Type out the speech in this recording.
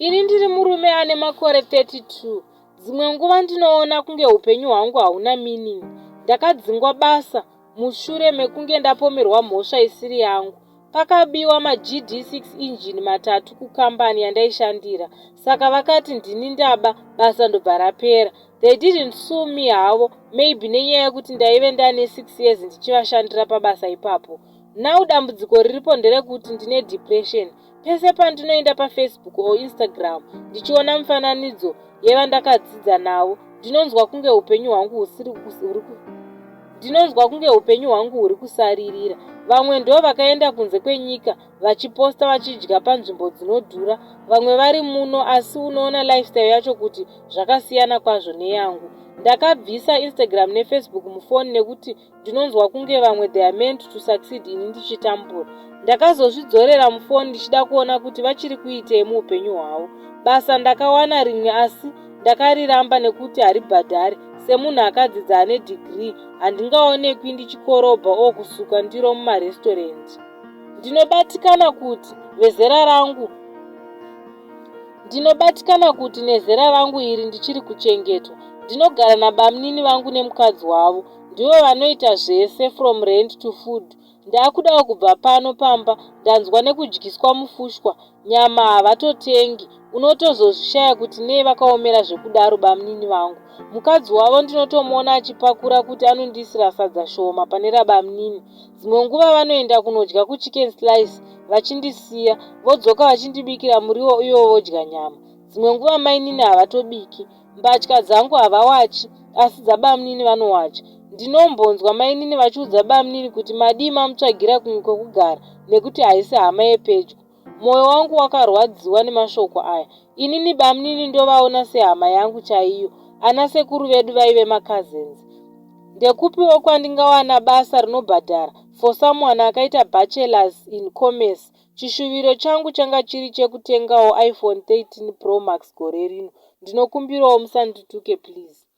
Ini ndiri murume ane makore 32. Dzimwe nguva ndinoona kunge upenyu hwangu hauna meaning. Ndakadzingwa basa mushure mekunge ndapomerwa mhosva isiri yangu. Pakabiwa maGD6 engine matatu kukambani yandaishandira saka vakati ndini ndaba basa ndobva rapera. They didn't sue me havo maybe nenyaya yekuti ndaive ndane 6 years ndichivashandira pabasa ipapo. Now dambudziko riripo nderekuti ndine depression. Pese pandinoenda paFacebook or Instagram ndichiona mifananidzo yevandakadzidza navo ndinonzwa kunge upenyu hwangu husiri ndinonzwa kunge upenyu hwangu huri kusaririra. Vamwe ndo vakaenda kunze kwenyika vachiposta vachidya panzvimbo dzinodhura, vamwe vari muno asi unoona lifestyle yacho kuti zvakasiyana kwazvo neyangu. Ndakabvisa Instagram neFacebook mufoni nekuti ndinonzwa kunge vamwe they are meant to succeed ini ndichitambura. Ndakazozvidzorera mufoni ndichida kuona kuti vachiri kuitei muupenyu hwavo. Basa ndakawana rimwe asi ndakariramba nekuti haribhadhari. Semunhu akadzidza ane degree handingaonekwi ndichikorobha or kusuka ndiro mumarestorendi. Ndinobatikana kuti vezera rangu Ndinobatikana kuti nezera rangu iri ndichiri kuchengetwa. Ndinogara nabamnini vangu nemukadzi wavo. Ndivo vanoita zvese from rent to food. Ndakudawo kubva pano pamba ndanzwa nekudyiswa mufushwa. Nyama havatotengi. Unotozozvishaya kuti nei vakaomera zvekudaro bamnini vangu. Mukadzi wavo ndinotomuona achipakura kuti anondiisira sadza shoma pane rabamnini. Dzimwe nguva vanoenda kunodya kuchicken slice vachindisiya vodzoka vachindibikira muriwo ivo vodya nyama. Dzimwe nguva mainini havatobiki. Mbatya dzangu havawachi asi dzabamnini vanowacha. Ndinombonzwa mainini vachiudza bamnini kuti madii mamutsvagira kumwe kwekugara nekuti haisi hama yepedyo. Moyo wangu wakarwadziwa nemashoko aya. Inini bamnini ndovaona sehama yangu chaiyo. Ana sekuru vedu vaive macousins. Ndekupiwo kwandingawana basa rinobhadhara for someone akaita bachelors in commerce? Chishuviro changu changa chiri chekutengawo iPhone 13 Pro Max gore rino. Ndinokumbirawo musandituke please.